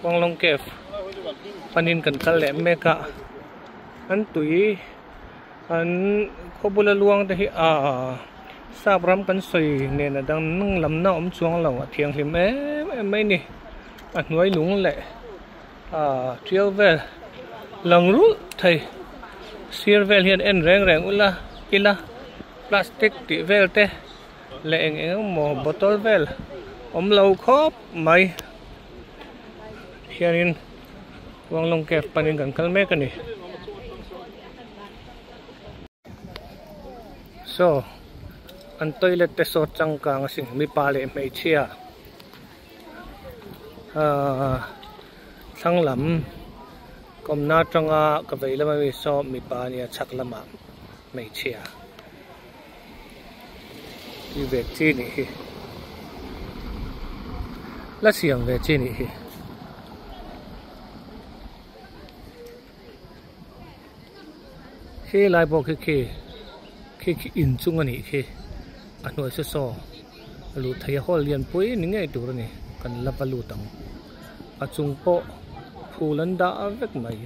Wanglong cave panin kan kal leh mek a an tui an khaw bula luang te hi ahh sap ram kan sawi nen a dang lamna awm chuang lo a thianghlim em em mai a ni a hnuai lung leh ahh tiau vel lang rulh thei sir vel hian en reng reng ula ila plastic tih vel te leh eng eng emaw bottle vel awm lo khawp mai hianin Wanglong cave panin kan kal mek a ni saw an toilet te saw changkang a sin mipa leh hmeichhia ahh thlang lam kawmna atanga ka vei lama mi saw mipa a nia chhak lamah hmeichhia. Ti ve chi nih hi la siam ve chi nih hi khi lai pawh khi khi khi khi inchung a nih khi a hnuai saw saw a luh theih a hall lian pui ni ngei tur a ni kan la va lut ang a chung pawh phul an dah vek mai.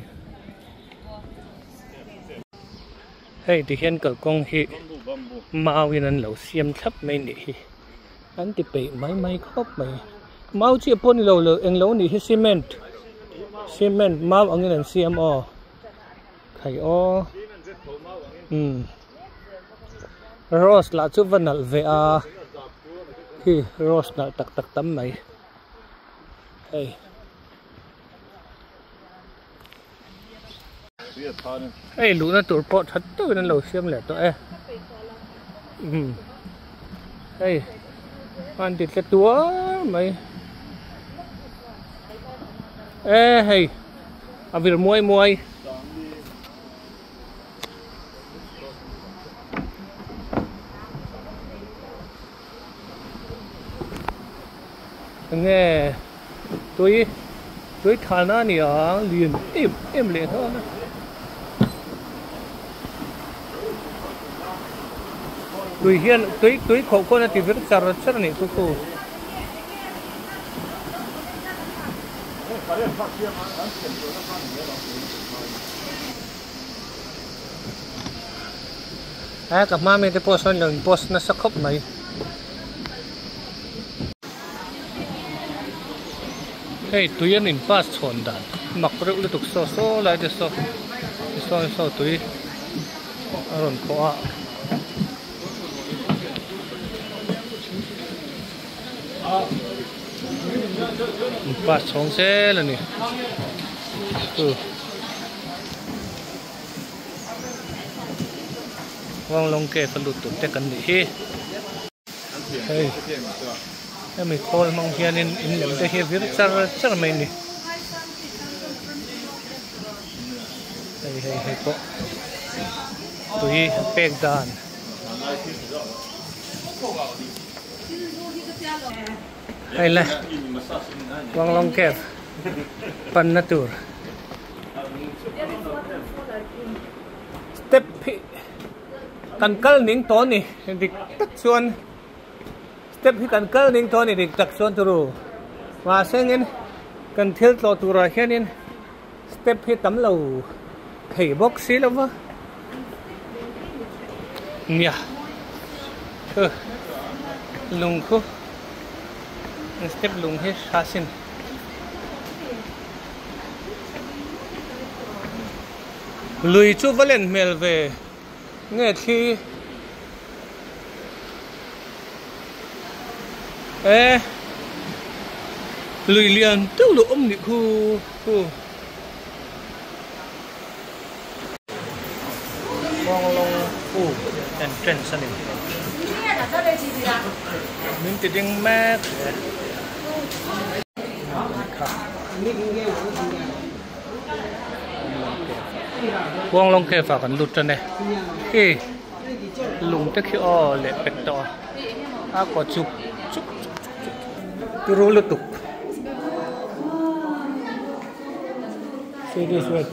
Hei ti hian kalkawng hi mau in an lo siam thlap mai nih hi an ti peih mai mai khawp mai mau chiah pawh ni lo lo eng lo nih hi cement cement mau angin an siam aw khai aw umm rose lah chu va nalh ve a khi rose nalh tak tak tam mai hei. Hei luhna tur pawh tha deuhin an lo siam leh tawh e umm hei an ti tle tuar mai e hei a vir muai muai. Enge tui tui thalna a ni ang lian em em leh nghal a. Tui hian tui tui khawh khawn a ti vir char char a nih chu khu. A ka hma mi te pawh sawn lo in post nasa khawp mai. Hei tui an in pass chhawn dan mak reuh lutuk saw saw lai te saw saw saw tui a rawn khawh a. In pass chhawng zel a ni. Wanglong cave a lut tur te kan nih hi. Hei hemi khawl hmang hianin in lem te hi a vir char char mai a ni. Hei hei hei pawh tui pek dan. Hei le Wanglong cave panna tur. Step hi kan kal ning tawh a ni dik tak chuan step hi kan kal ning tawh a ni dik tak chuan turu mahse engin kan thil tlawh turah hianin step hi tam lo thei bawk si lo va nia chu lung khu step lung hi tha sin. Lui chu va len hmel ve nge thli e lui lian deuh lo awm nih khu khu Wanglong pu entrance a ni min ti ding mek hle. Wanglong cave ah kan lut tan e khi lung te khi aw leh pek tawh a a kaw chuk chuk chuk chuk chuk turu lutuk see this wait.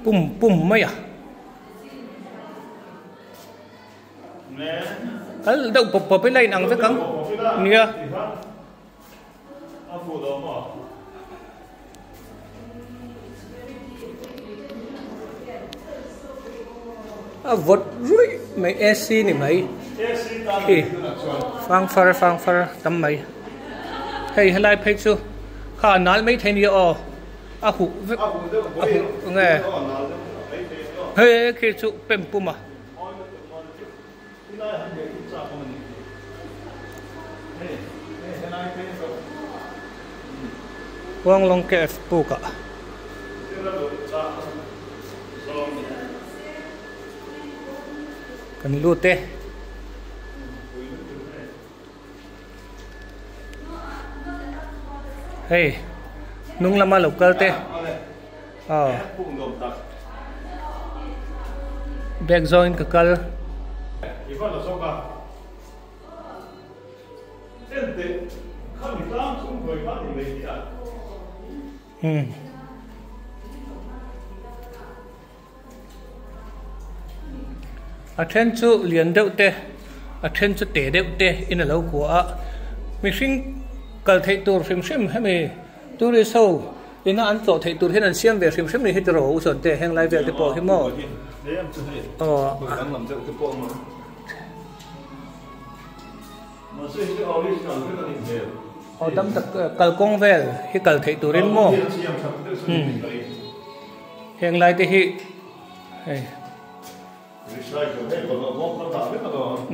Pum pum mai a. Kal deuh pawp pawp ila inang vek ang. Nia. A vawt ruih mai AC ni mai khi fangfar fangfar tam mai hei helai phei chu kha a nal maithei nia aw a huh vek a huh nge hei khi chu pem pum a. Huanglong Cave puk ah kan lut e. Hei hnung lama lo kal te aw bag zawngin ka kal. Umm. A then chu lian deuh te a then chu te deuh te in a lo kua a mihring kal theih tur hrim hrim hemi tourist ho ina an tlawh theih tur hian an siam ve hrim hrim ni hi tiraw u chuan te heng lai vel te pawh hi maw aw. Aw tam tak kalkawng vel hi kal theih turin maw umm. Heng lai te hi hei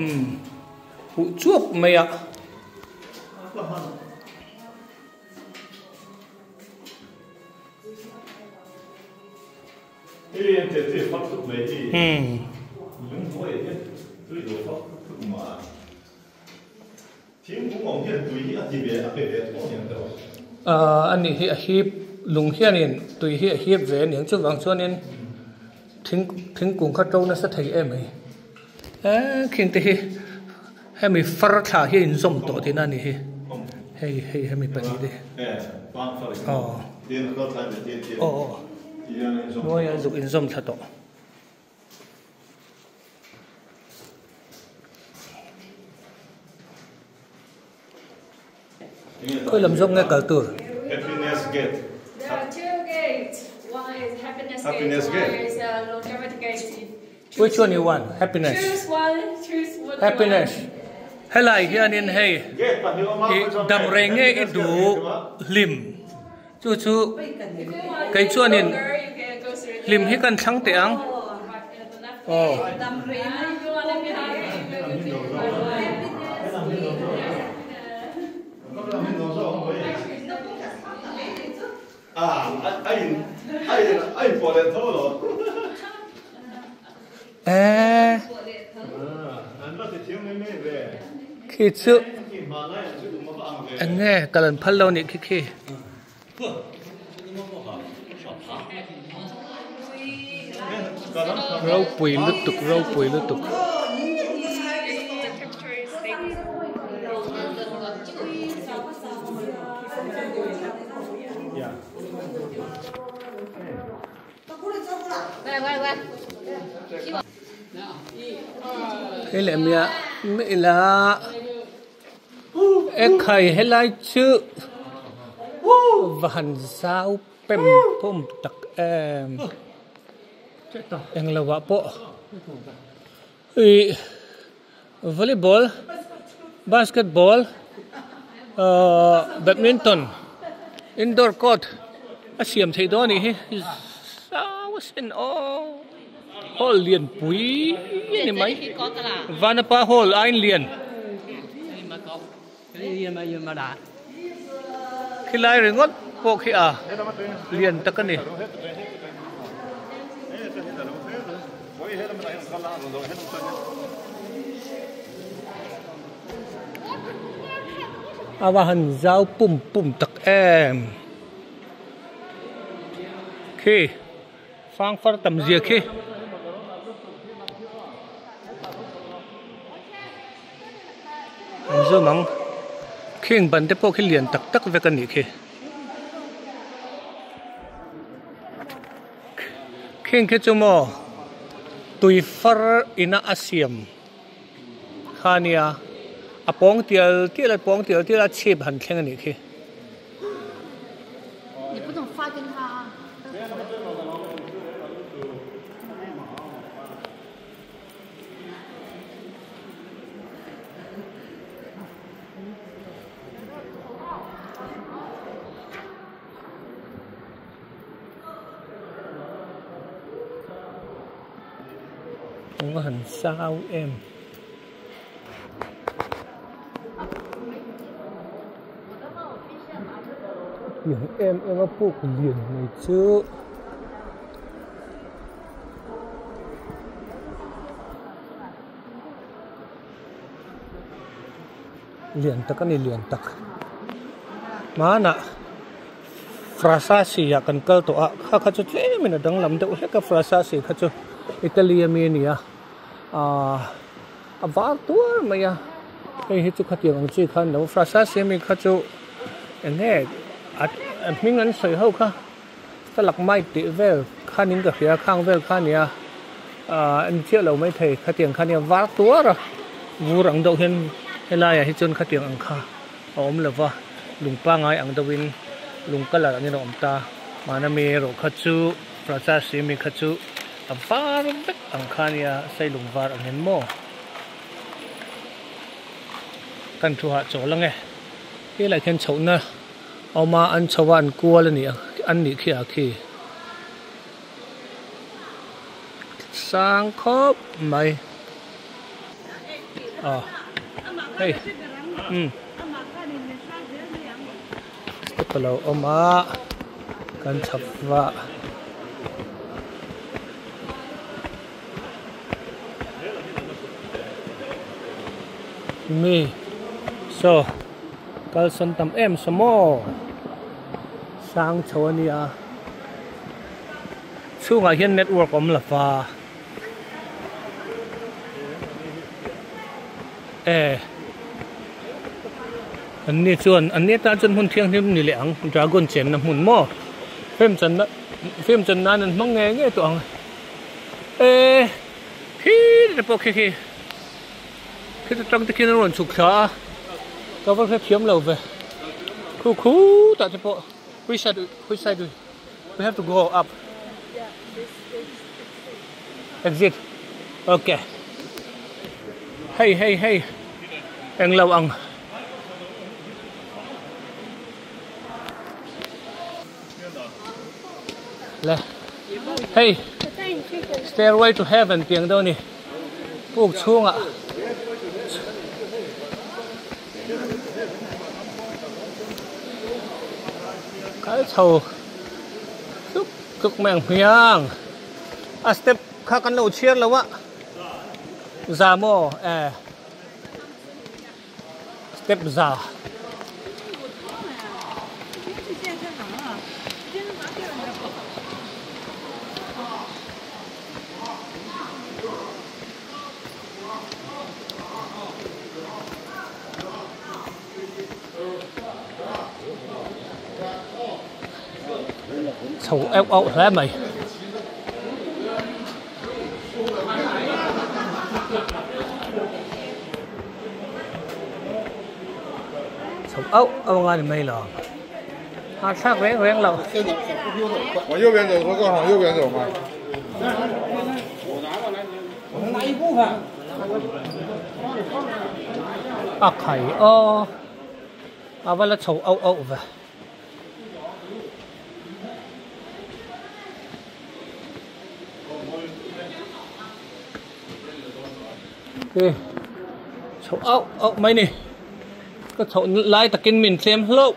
umm huh chuap mai a. Umm. Ahh a nih hi a hip lung hianin tui hi a hip ve a niang chuvang chuanin thing thingkung kha to nasa thei em mai eee khing te hi hemi far thla hi a inzawm tawh tihna a nih hi hei hei hemi pahnih te aw aw aw hnuaiah zuk inzawm thla tawh. Khawi lam zawk nge kal tur? Happiness gate. There are two gates. One is happiness gate. Happiness One gate. is longevity gate. Which one you want? Happiness. Choose one. Choose what you Happiness. want. Helai hianin hei Gate pahnih awm a, i dam rei nge i duh hlim. Chu chu kei chuanin hlim hi kan thlang teh ang. Aw. Eee. Khi chu eng nge kal an phal lo nih khi khi. Ropui lutuk ropui lutuk. Hei leh miah ila. Ekhai helai chu va han zau pem pum tak em englo ah pawh ih volleyball basketball ahh badminton indoor court a siam theih dawn a nih hi zau asin aw hall lian pui a ni mai vanapa hall aiin lian khilai ringawt pawh khi a lian tak a ni. A va han zau pum pum tak em khi fangfar tam zia khi. An zawm ang khing ban te pawh khi lian tak tak vek a nih khi. Khing khi chu maw tui far ina a siam kha a nia a pawng tial tial a pawng tial tial a chhip han thleng a nih khi. Ava han zau em. Tiang em em a puk lian mai chu. Lian tak a ni lian tak hmanah Frasassi ah kan kal tawh a kha kha chu tlem in a danglam deuh hlek a Frasassi kha chu Italy ami a ni a ahh a var tuar mai a hei hi chu khatiang ang chi kha a ni lo Frasassi ami kha chu eng nge a hming an sawi ho kha. Stalagmite tih vel khanin ka hria khang vel kha a nia ahh en chiah lo maithei khatiang kha nia var tuar a vur ang deuh hian helaiah hi chuan khatiang ang kha a awm lo va lung pangai ang deuhin lung colour angin a awm ta mahna mi erawh kha chu Prachasi mi kha chu a var vek ang kha nia sailung var angin maw kan thu hah chawl ange helaiah khian chhohna. Awm a an chho a an kual a nih an nih khi ah khi sang khawp mai aw hei umm step a lo awm a kan chhak va. Mi saw kalsawn tam em saw maw sang chho a nia chhungah hian network awm lo va e an ni chuan an ni atan chuan hmun thianghlim ni leh ang dragon chenna hmun maw film channa film chan nan an hmang ngei ngei tawh ang. E khi te pawh khi khi khi te tang te khian a rawn chhuk thla a ka va hrethiam lo ve khu khu tah te pawh which side which side we have to go up exit okay hei hei hei englo ang. Le hei stairway to heaven tih ang deuh a ni puk chhungah kal chho tluk tluk mai ang hmiang a step kha kan lo chhiar lo a za maw e. Step za. Chho euh auh hle mai. Chho auh auh anga ni mai lo. A thlak reng reng lo. A khai aw a va la chho auh auh ve. Chho auh auh mai ni ka chhoh lai takin min tlem hlauh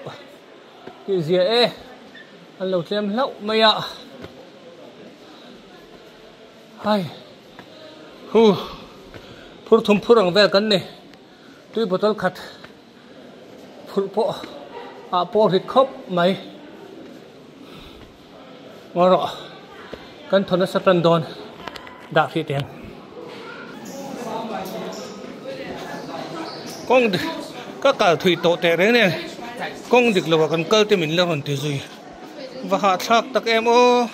tih zia e an lo tlem hlauh mai a hai hu phur thum phur ang vel kan ni tui bottle khat. Phurh pawh ah pawh rit khawp mai ngaw rawh kan thaw nasa tan dawn dah hrih teh ang kawng ka kal thui tawh teh reng nen kawng dik lo ah kan kal te min la rawn ti zui va hahthlak tak em aw.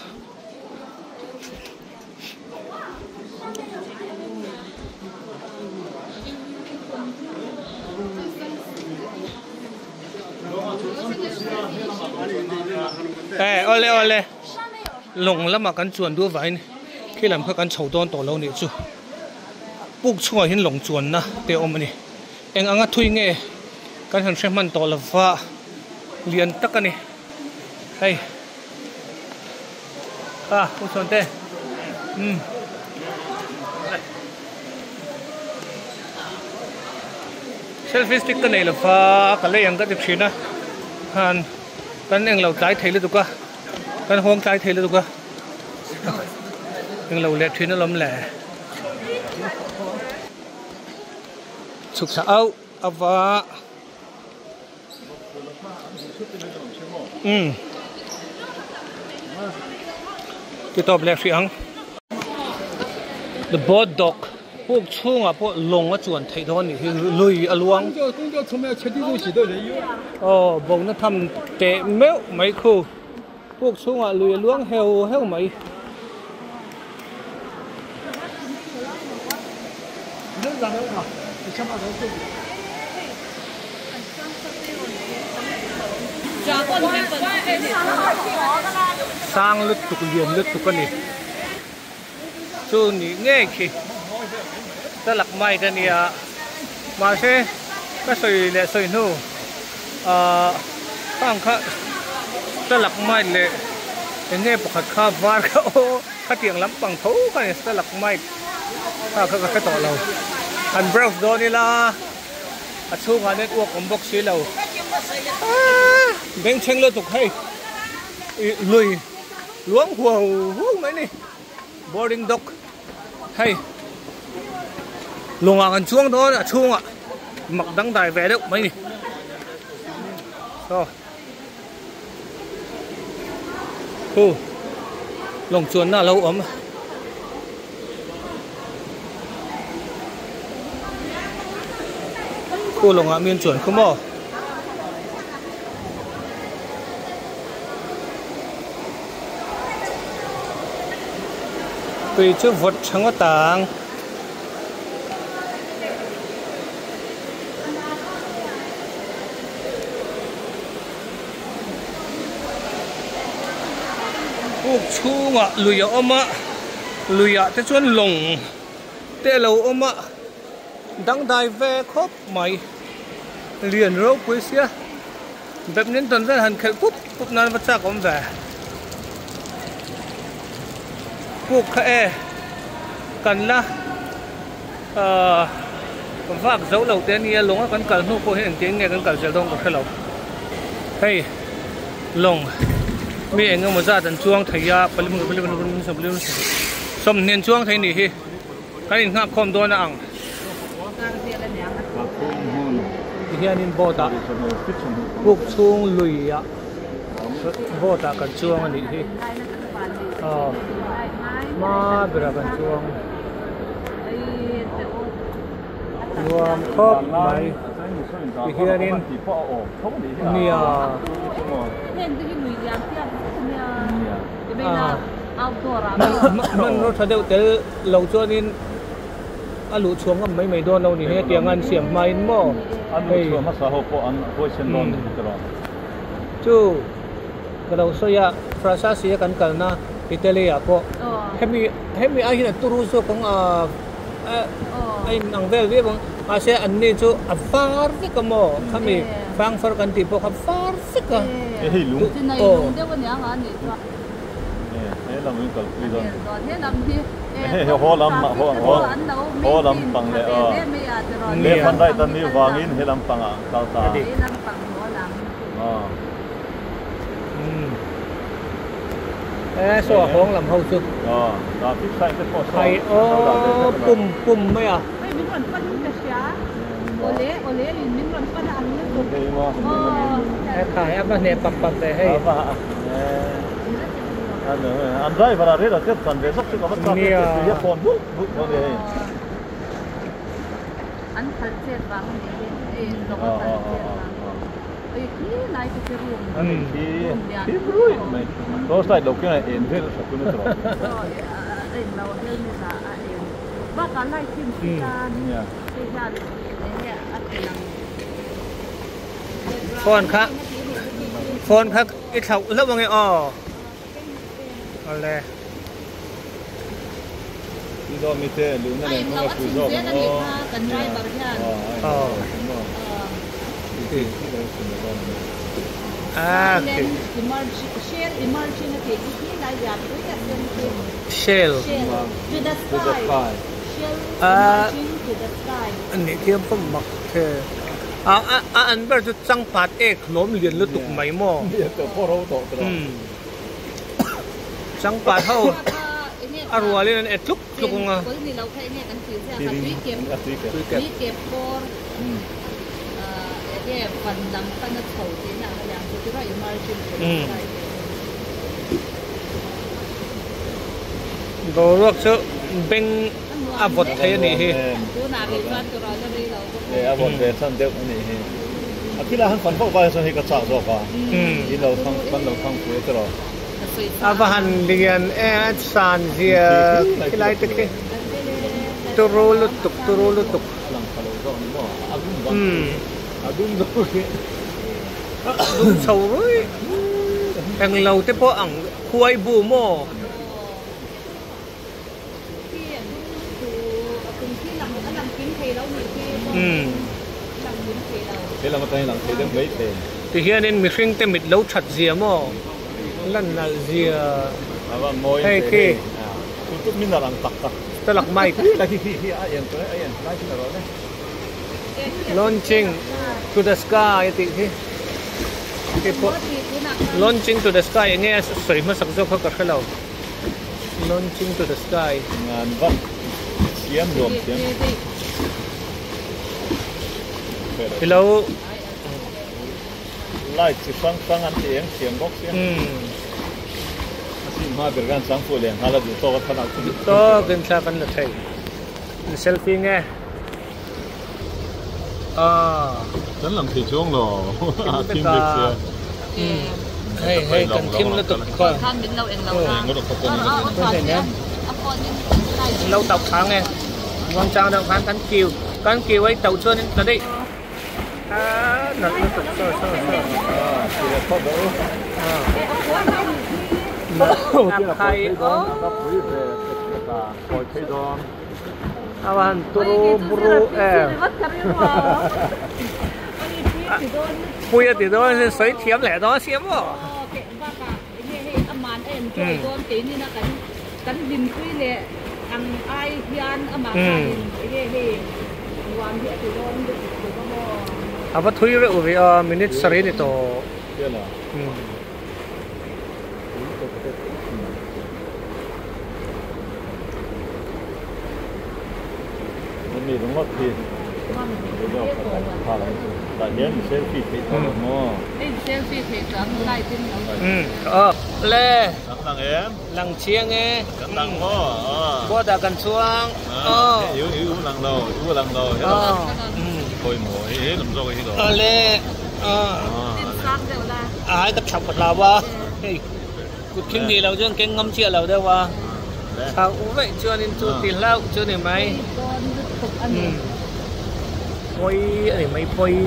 Awle awle lawng lamah kan chuan duh avangin khi lam kha kan chho dawn tawh lo nih chu puk chhungah hian lawng chuanna te a awm a ni eng anga thui nge kan han hre hman tawh lova lian tak a ni hei a u chuan te umm. Selfie stick ka nei lova ka lei ang ka ti thin a khan kan englo tlai thei lutuk a kan hawng tlai thei lutuk a englo leh thin alawm le chhuk thla auh ava umm ti tawp leh hrih ang the boat dock puk chhungah pawh lawng a chuan theih dawn anih hi lui a luang aw bona tham teh meuh mai khu puk chhungah lui a luang heu heu mai. Sang lutuk lian lutuk a ni chu nih ngei khi stalagmite a nia mahse ka sawi leh sawi hnu ahh khang kha stalagmite leh eng nge pakhat kha var kha aw khatiang lampang tho kha a ni stalagmite kha kha ka hre tawh lo han browse dawn ila a chhungah network awm bawk si lo aaa bengchheng lutuk hei ih lui luang huau huau mai a ni boarding dock hei lawngah kan chuang dawn a chhungah mak dangdai ve deuh mai a ni saw. Hu lawng chuanna a lo awm. Khu lawngah mi an chuan khu maw? Tui chu vawt tha ngawt ang. Puk chhungah lui a awm a luiah te chuan lawng te a lo awm a dangdai ve khawp mai lian ropui sia badminton vel han khelh pup pup nan va chak awm ve puk kha e kan la Ahh vak zo lo te ania lawng a kan kal hnu pawh hian engtin nge kan kal zel dawn ka hre lo hei lawng mi eng emaw zat an chuang thei a sawmhnih an chuang thei anih hi kan in nghak khawm dawn a ang tihianin boat ah puk chhung lui ah boat ah kan chuang anih hi aw hma berah kan chuang. Nuam khawp mai tihianin nia hmanraw tha deuh tel lo chuanin a luh chhuah ngam mai mai dawn lo ni he tiang an siam hmain maw hei chu ka lo sawi a Frasassi a kan kalna Italy ah pawh hemi hemi ai hian a turu zawk ang a a in ang vel viau ang mahse an ni chu a var vek a maw khami fangfar kan tih pawh kha var vek a aw E saw a hawng lam ho chu khai aw pum pum mai a. E khai a va hneh pap pap ve hei. Nia. Phone kha phone kha i thlauh hlauh ange aw. Awle. A in lo a chhun zel a nih kha kan driver hian. Silent emerging, shell emerging a tih khi khi lai lian pui a sen khi. Shell. Shell to the sky. Shell emerging to the sky. A nih khi a pawm mak the. A a an ber chu changpat ek hlawm lian lutuk mai maw. Changpat ho a rualin an e tluk tluk ang a. Boruak chu beng a vawt thei a nih hi. A va han lian e a san zia khilai te khi turu lutuk turu lutuk umm dum chho ruih englo te pawh ang khuai bu maw. Ti hianin mihring te mit lo that zia maw lan nalh zia hei khi stalagmite launching to the sky a tih khi hei pawh launching to the sky enge a sawi hmasak zawk kha ka hre lo. Launching to the sky. Ngan vak siam nuam thiam. Hello. Light chi hrang hrang an ti eng thiam bawk sia. A sim hma ber khan chang fuh leh nghal a duh tawk a thlan ah chu. Duh tawk in thla kan la thei. In selfie nge. Ah. Kan lang thei chuang lo. A thim vek sia. Hei hei kan thim lutuk kha. Lo tauh thang e. Muang chang deuh khan kan kiu kan kiu ei tauh chuan in tla daih. Ah nalh lutuk saw saw saw. Ah khai aw. A va han turu buru em. Pui a ti dawn a sawi thiam leh dawn a sia maw. A va thui reuh ve a minute sarih a ni tawh. Le lang chiang e boat ah kan chuang le ai ka thap lo a hei kut khing ni lo chuan keng ngam chiah lo deuh a thau veih chuan in chu ti hlauh chu ni mai pawi a ni mai pawi.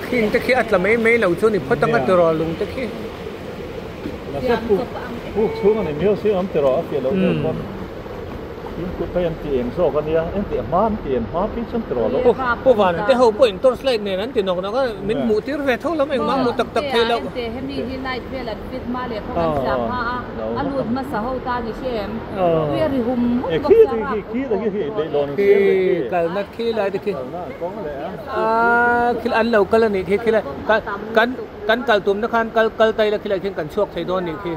Khing te khi a tla mai mai lo chu ni phawt anga tiraw lung te khi. Pu Vana te ho pawhin torch light nen an ti nawk nawk a, min hmuh tir ve tho lam engmah hmuh tak tak thei loh. Khi kalna khi lai te khi aaa khi an lo kal a nih khi khi lai kan kan kal tumna khan kal kal ta ila khilai khian kan chhuak thei dawn nih khi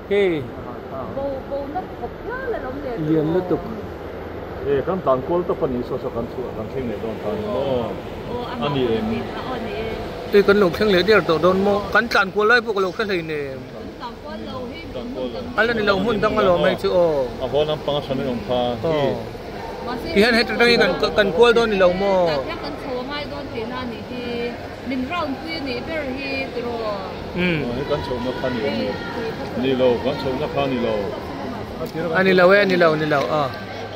khi lian lutuk. E kan tan kual tawp a ni saw saw kan chhuah kan thleng leh dawn ta ni maw a ni em. Tui kan lo thleng leh der tawh dawn maw kan tlan kual lai pawh ka lo hre hlei nem. A la ni lo hmun dang alawm hei chu aw. A haw lampang a tha mai awm kha khi. Ti hian heta tangin kan kan kual dawn ni lo maw. Min round pui a nih ber hi tiraw? Umm. Hei kan chhohna kha ni lo mi? Ni lo, kan chhohna kha ni lo. A ni lo e, a ni lo, ni lo aw.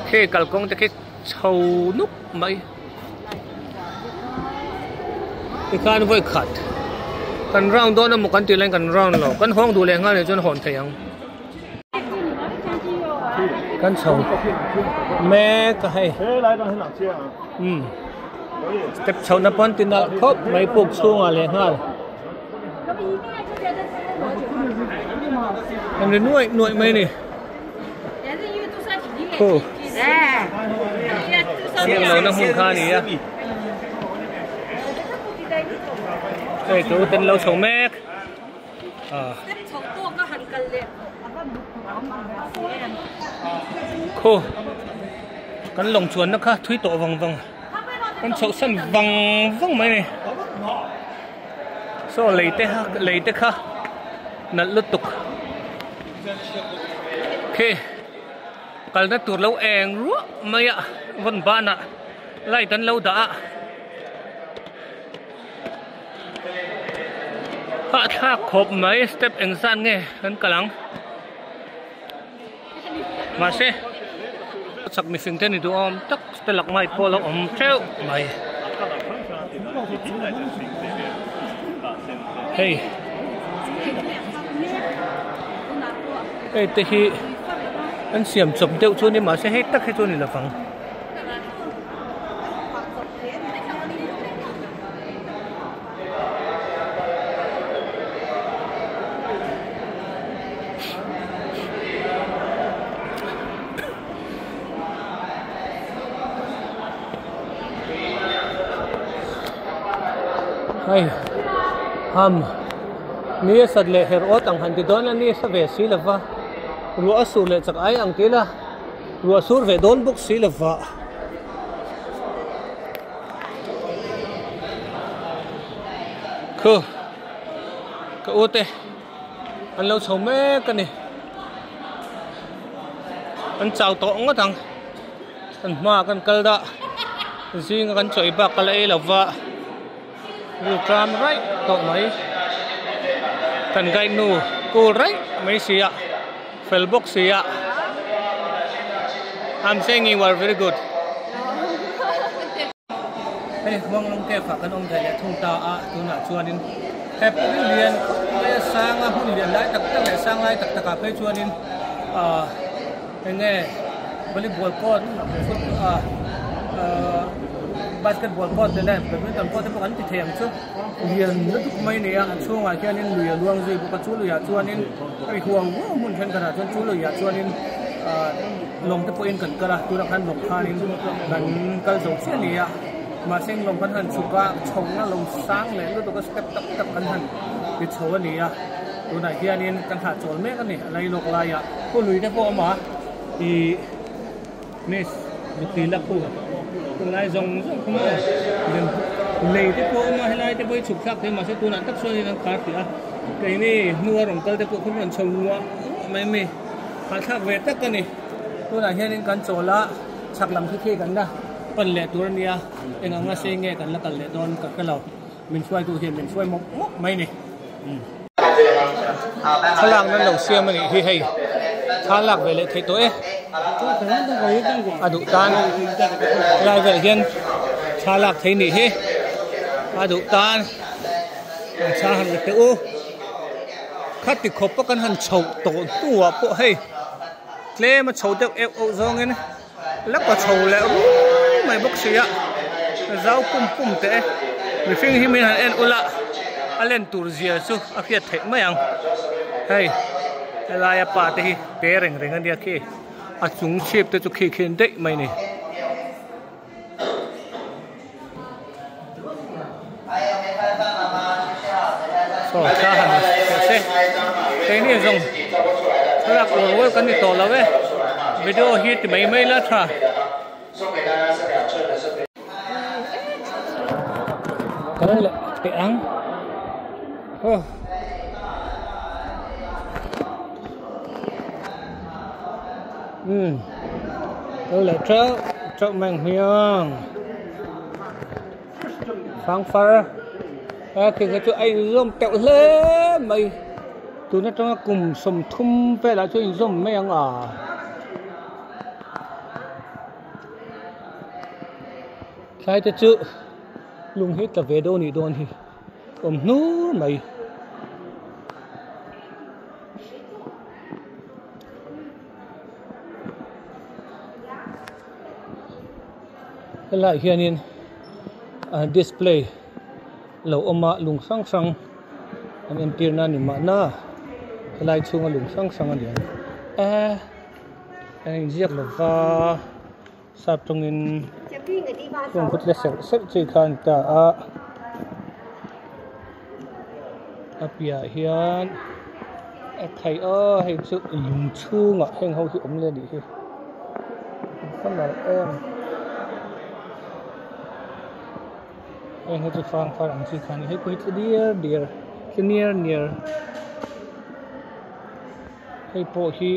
Khi kalkawng te khi chho nuk mai. Tikhan vawi khat kan round dawn emaw kan tih laiin kan round lo, kan hawng duh leh nghal nih chuan hawn thei ang. Kan chho mek a hei. Umm step chhohna pawn ti nalh khawp mai puk chhungah leh nghal. An ri nuaih nuaih mai a ni. Khu siam lohna hmun kha a ni a. Hei chu ten lo chho mek. Khu kan lawng chuanna kha thui tawh vang vang kan chhoh san vang vang mai a ni. Saw lei te lei te kha nalh lutuk. Khi kalna tur lo eng ruah mai a vawn banah light an lo dah a hahthlak khawp mai step eng zat nge kan kal ang mahse chak mihring te ni duhawm tak te lak mai pawh a lo awm teuh mai hei hei te hi an siam chawp deuh chu a ni mahse hei tak hi chu a ni lovang. Hei ham ni a sat leh her awt ang han ti dawn a ni sa ve si lova ruah a sur leh chak ai ang tih ila ruah a sur ve dawn bawk si lova. Khu ka u te an lo chho mek a ni an chau tawh ngawt ang an hmaah kan kal dah zinga kan chawi bak ka la ei lo va ru tram raih tawh mai kan guide nu cool raih mai si a fel bawk si a I'm saying you are very good. Hei Huanglong Cave ah kan awm ve leh thung ta a, tunah chuanin he pui lian khawp mai a sang a, hmun lian lai tak tak leh sang lai tak takah phei chuanin ah eng nge volleyball court foot ah ah basketball court te leh badminton court te pawh kan ti thei ang chu lian lutuk mai a ni a, a chhungah hianin lui a luang zui bawk a, chu luiah chuanin hei huau huau hmun thenkhatah chuan chu luiah chuanin ah. Lawng te pawhin kan kal a, tunah khan lawng khanin kan kal zo chiah a ni a, mahse lawng kan han chhuk a, chhohna lo sang leh lutuk a step tak tak kan han ti chho a ni a, tunah hianin kan hahchawl mek a ni a lai lawk laiah. Khu lui te pawh a awm a, ih miss nupui la khu tunlai zawng zawng khu maw lei te pawh a awm a, helai te pawh hi chhuk thlak thei mahse tunah tak chuanin an khar tih a, keini hnua rawn kal te pawh khaw rawn chho nguah nguah mai a mi. Hahthlak ve tak a ni. Tunah hianin kan chawl a, chhak lam khi khi kan la pan leh tur a nia, eng anga sei nge kan la kal leh dawn ka hre lo. Min hruaitu hian min hruai mawp mawp mai ni. Thlalak nan lo siam a nih hi hei, thla lak ve leh theih tawh e. A duh tan lai velah hian thla lak thei nih hi, a duh tan an thla han la teh u. Khati khawp a kan han chhoh tawh hnuah pawh hei tlem a chho deuh euh euh zawngin lak a chho leh rû mai bawk si a zau pum pum teh e mihring hi min han en ula a len tur zia chu a hriat theih mai ang hei helaia pa te hi te reng reng a nia khi a chung chhip te chu khi khin daih mai a ni. Saw thla han teh se keini zawng thlalak uar uar kan ni tawh lo e video hi ti mai mai la tha. Kal leh teh ang aw. Umm kal leh teuh teuh mai ang hmiang fangfar. A khi kha chu a inzawm teuh hle mai tun atanga kum sawmthum velah chuan inzawm mai ang a. Thlai te chu lung hi tla ve dawn nih dawn hi awm hnur mai. Helaiah hianin display lo awm a lung hrang hrang an entir na a ni mahna helai chhunga lung hrang hrang a ni ang e an inziak lo va sap tawngin chuan kut la serh serh chi kha a ni ta a a piahah hian a thei aw hei chu lung chhungah heng ho hi awm leh a nih hi a nalh em heng ho chu fang far ang chi kha a ni hei pawh hi tla diar diar tla niar niar hei pawh hi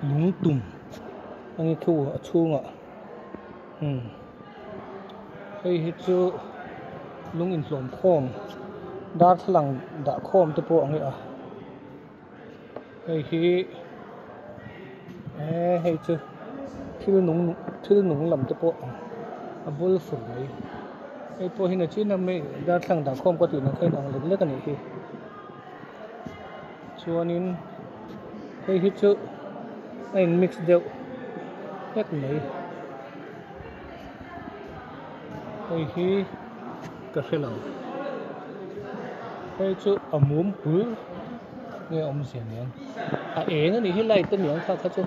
lung tum a ni thu a chhungah umm hei hi chu lung inhlawm khawm darthlalang dah khawm te pawh ang i a hei hi eee hei chu thil nung thil nung lam te pawh a bul fur mai hei pawh hi nachin a mi darthlalang dah khawm ka tih ang kha in ang lek lek a nih hi chuanin hei hi chu a in mix deuh hlek mai hei hi ka hre lo hei chu a mum pul nge awmzia niang a eng a nih hi light a niang kha kha chu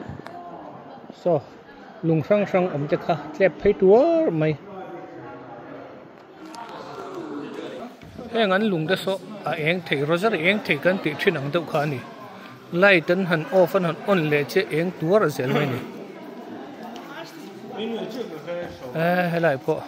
saw lung hrang hrang awm te kha tlep phei tuar mai. Heng an lung te saw a eng thei Roger eng thei kan tih thin ang deuh kha a ni light an han off an han on leh che eng tuar a zel mai a ni eh helai pawh.